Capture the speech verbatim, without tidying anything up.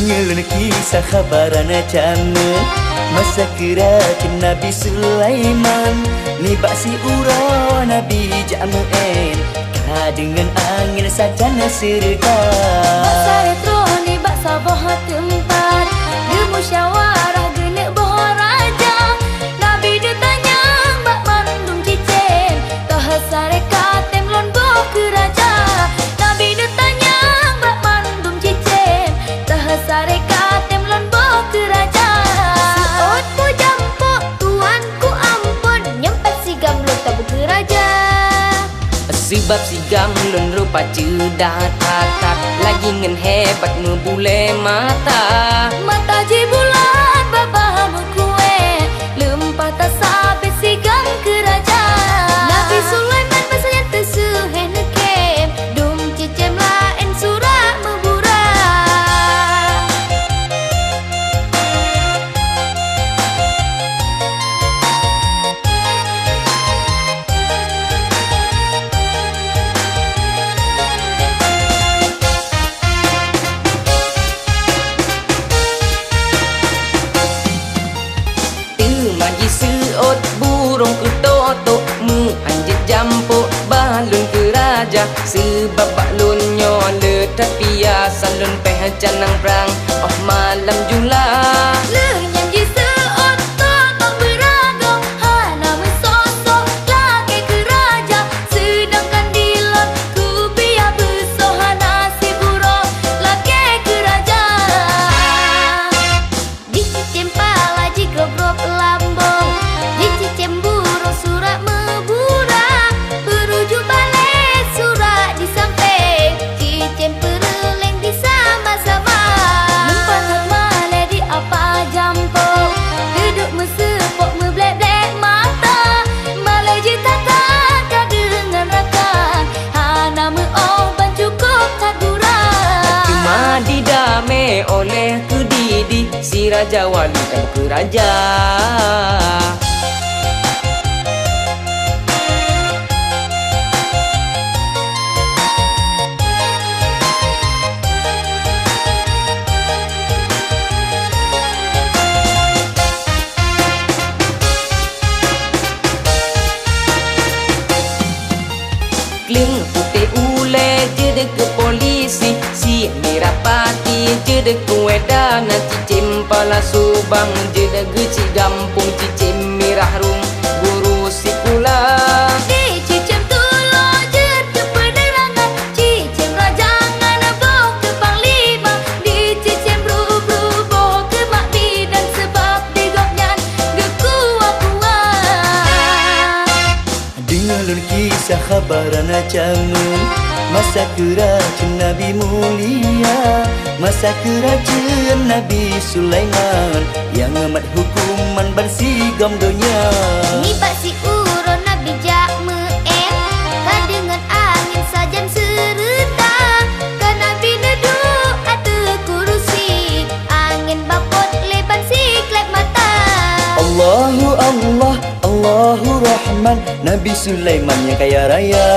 Nyoe lôn kisah khabar na jameun, masa keurajeuen Nabi Sulaiman, nibak siuroe Nabi jak meu'én, ka deungon angén sajan seureuta. Bak saboh troh nibak saboh teumpat, geumusyawarah geuneuk boh raja. Nabi neutanyong bak mandum cicém, toh saréka tem lôn boh keu raja. Nabi neutanyong bak mandum cicém, toh saréka tem lôn boh keu raja. Seuôt pujampok, tuanku amphon, nyoe pat sigam lôn taboh keu raja. Seubab sigam lôn rupa ceudah that-that, lagée ngon hébat meubulée mata. Mata jih bulat, babah meukuék, leumpah tasabé sigam keu raja. Nabi Sulaiman masa nyan teuseuhée neukém, dum cicém laén surak meuburak. Teuma jiseuôt burông keutok-tok, meuanjeuet jampok balon keu raja. Seubab bak lôn nyoe le that piasa, lôn péh canang prang óh malam jula. Lheueh nyan jiseuôt tok-tok beuragoe, hana meusoe-soe lagée keu raja. Seudangkan dilôn kupiah beusoe, hana siuroe lagée keu raja. Jicicém pala jigrob-grob lambong, jicicém burông surak meuburak, peurujuk balée surak di sampéng, cicém peureuleng di sama-sama. Leumpah that malée di apa jampok, dudoe meuseupok meublek-blek mata, malée jih that-that ka deungon rakan, hana meu'oh ban cukôp that gura. Teuma didamé oleh keudidi, si raja wali ka keu raja. Kleueng putéh ulée jeuet keu polisi, si mirah pati jeuet keu weda, na cicém pala subang jeuet keu si gampông, cicém mirah rhueng guru sikula. Di cicém tulo jeuet keu peunerangan, cicém raja ngon boh keu panglima, di cicém bru-bru boh keu mak bidan, seubab di gobnyan geukuah-kuah. Deungoe lôn kisah khabar na jameun, masa keurajeuen Nabi mulia, masa keurajeuen Nabi Sulaiman, nyang mat huköman ban sigom donya. Nibak siuroe Nabi jak meu'én, ka deungon angén sajan seureuta, ka Nabi neuduek ateueh kurusi, angén bapot lé ban sikleb mata. Allahu Allah, Allahu Rahman, Nabi Sulaiman nyang kaya raya.